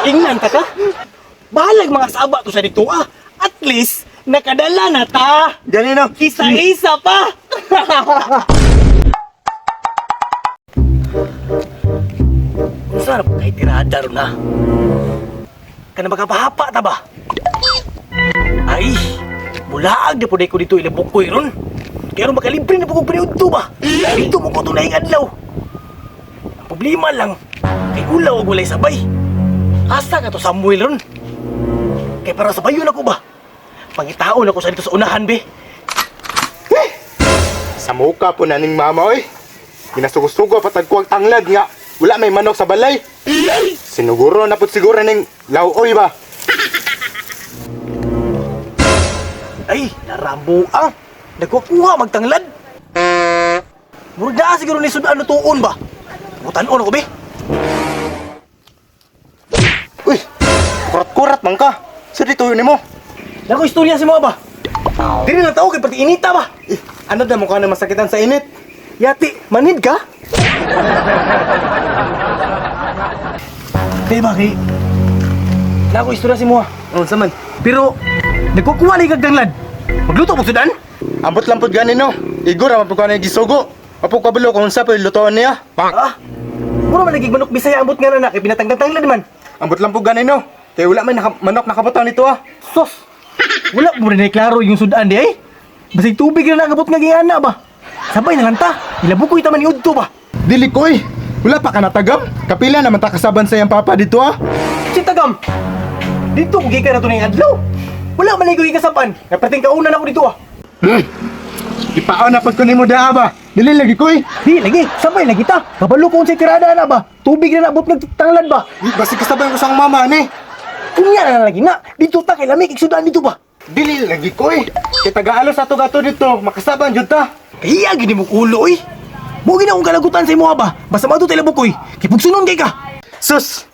Ingnan ta ka? Bahalag mga saba to sa dito ah. At least, nakadala na ta. Gani no. Isa-isa pa. Unsa na po kay tirada ron na? Kana makapahapa ta ba? Ay, mulaag na po ko dito ilabukoy ron. Kaya ron makalibre na po kong paniudto ba? Dito mo ko tunay adlaw. Ang problema lang, kay ulaw og walay sabay. Asa ka to Samuel ron? Kay para sabayon ako ba? Pangitaon ako sa dito sa unahan be. Sa muka po na ning mama oy. Ginasugo-sugo patag ko ang tanglad nga wala may manok sa balay. Sinuguro na pud siguro ning lawoy ba. Ay, narambo ang. Nagkukuha magtanglad. Murag naa siguro ni sudan tuon ba? Mutanon ako be. Uy, kurat-kurat man ka. Sa dito yun nimo. Nako istorya si mo ba? Dili lang tao kay pati inita ba? Eh, ano na mukha na masakitan sa init? Yati, manid ka? Di ba kay? Nako istorya si mo. Ano sa man? Pero nagkukuha ni kag tanglad. Magluto mo sudan? Ambot lang pud gani no. Igor ra man pud ka gisugo. Apo kabalo kung unsa pa lutoon niya. Ah. Mura man nagig manok Bisaya ambot nga na kay pinatangtang-tanglad man. Ambot lang pud gani no. Kay wala may naka, manok nakabutang nito ah. Sos! Wala mo rin klaro yung sudan di ay. Basig tubig na nagabot nga gingana ba? Sabay na lang ta. Ilabukoy ta man ni Udto ba? Dili koy. Wala pa ka natagam. Kapila naman ta kasaban sa iyang papa dito ah. Sitagam! Dito ko gikan na to ning adlaw. Wala man ko gikasapan. Napating kauna na ako dito ah. Ipaon na pud ko nimo daa ba. Dili lagi koy. Di lagi, sabay lagi ta. Kabalo ko unsay tirada na ba? Tubig na nabot nagtanglad ba? Basi kasabay ko sa akong mama ni. Kunya na lagi na. Dito ta kay lami kay sudan dito ba? Dili lagi koy. Kay tagaalos ato gato dito, makasaban jud ta. Kaya gini mo ulo oy. Mo gina akong kalagutan sa imo ba? Basta madto tay labukoy. Kay pugsunon kay ka. Sus.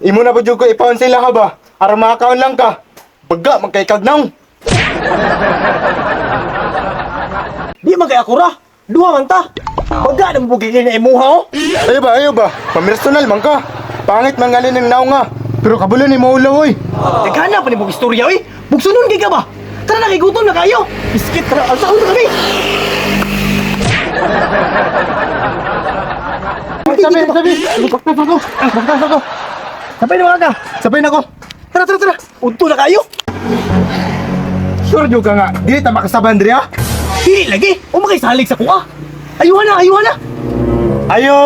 Imo na pud jud ko ipaon sa ilaha ba. Aron makakaon lang ka. Baga magkay kagnaw. Di man kay ako ra. Duha man ta. Baga na mo bugay na imuha oh. Ayo ba, ayo ba. Pamirsonal man ka. Pangit man ngali ning naong nga. Pero kabulo ni mo ulo oy. Naghanap pa ni mong istorya, oy! Bugsunon kay ka ba? Tara na, kay gutom na kayo! Biskit, tara, alsaon na kami! Sabi, sabi. Baktas ako. Baktas ako. Sabay na mga ka! Sabay na ko. Tara, tara, tara! Unto na kayo! Sure jud ka nga. Dili ta makasaban diri ah. Dili lagi! O salig sa kuha! Ayuhan na, ayuhan na! Ayo.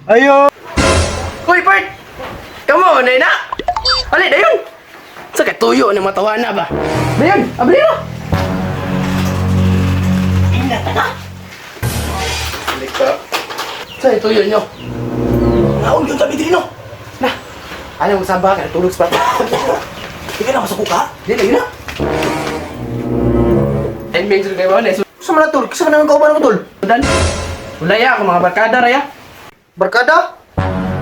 Ayo. Uy, Bert! Kamo, na na! Ali, dayon! Sa katuyo ni matawa na ba? Dayon, abli na! Ingat ka! Sa tuyo nyo. Naon yung tabi diri no? Na, alam mo samba ka, natulog sa bata. Ikaw na masuko ka? Di, lagi na. 10 minutes kayo ba? Sa mga tol, kasi naman kauban mo tol. Sudan. Wala ya, ako mga barkada raya. Barkada?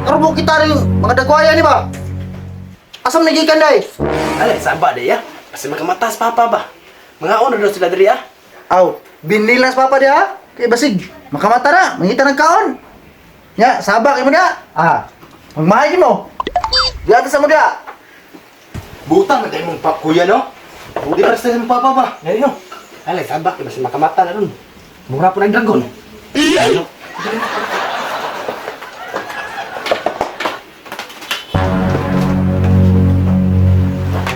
Karubo kita rin, mga dagwaya ni ba? Asam nagikan day? Alay, samba di ya. Kasi makamatas papa ba? Mga ono daw sila diri ah. Aw, binilas papa dia. Kay basig, makamata na, mangita ng kaon. Nya, sabak mo dia. Ah, magmahay mo. Diya sa mo dia. Butang na mong pa kuya no. Di pa sa mong papa ba. Dali no. Alay, samba kay basta makamata na ron. Mura po ng dragon. Ano?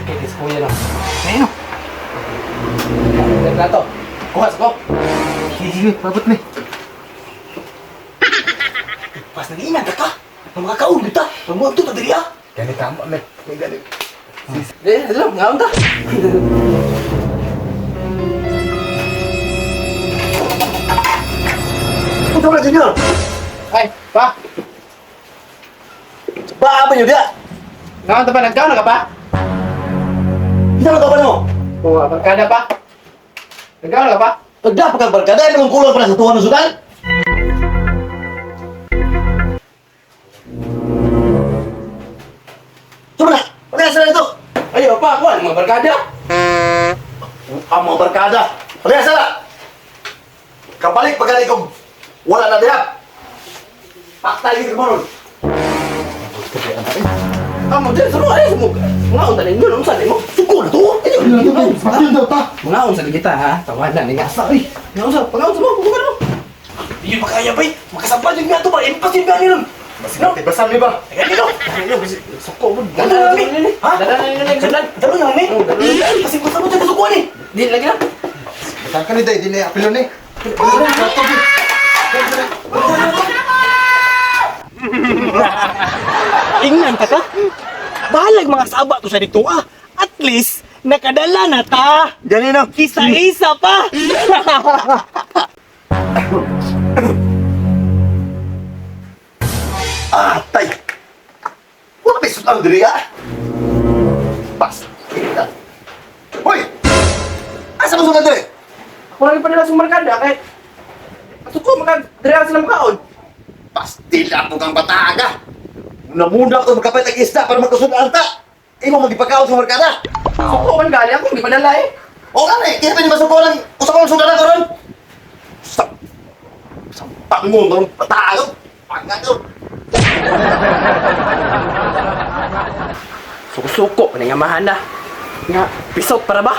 Okay, this kuya lang. Ayun no. Ang plato. Kuha sa ko. Sige, sige, pabot ni. Pas nag-ingat ka! Ang mga kaon ta! Pamuag to ta diri ah! Gani tama me. May gani. Eh, alam, ngaon ta. Ito na, Junior. Ay, pa. Ba, ba niyo dia? Ngaon ta pa nagkaon na ka pa? Ito na kauban mo. Kuha, barkada pa. Nagkaon na ka pa? Pagda pa kang barkada, ano mong kulang para sa tuwa ng sudan? Tama na! Pagkasa na ito! Ay, pa, kuha mga barkada. Ang mga barkada! Pagkasa na! Kabalik pagkali kong wala na diha! Paktay ka mo ron! Amo din sa mga ay mo. Mga unta ninyo, unsa nimo? Suko na to. Patil daw ta. Mga unsa kita ha. Tawanan ni nga. Sa oy. Nga unsa, pangaon sa mo, bukan mo. Hindi makaya bay. Makasapa din nga to ba? Impas din gani ron. No? Tibasan mi ba? Teka dito. Suko mo. Dala na ni. Ha? Dala na ninyo sudan. Dalo na ni. Oh, dalo na. Kasi kung saan mo tayo sukuan eh. Di lagi na. Batang ka ni day, di na apilo ni. Ingnan ta ka. Balag mga saba to sa dito ah. At least nakadala na ta. Gani no. Isa-isa pa. Atay! Wala may sudan diri ah! Basta! Hoy! Asa mo sudan diri? Ako lagi pa nila sa markada kay Suko maka dire sila makaon. Pastila po kang bataga! Muna-muna ko magkapit ang isda para magkasudan ta! Imo magipakaon sa markada! Suko man gali ako gipadala eh. O gani, kaya pa ni masuko lang usa kong sudan ako ron! Sa... Sa pangon ng bataga! Pangato! Suko-suko pa nga mahana. Nga pisot para ba?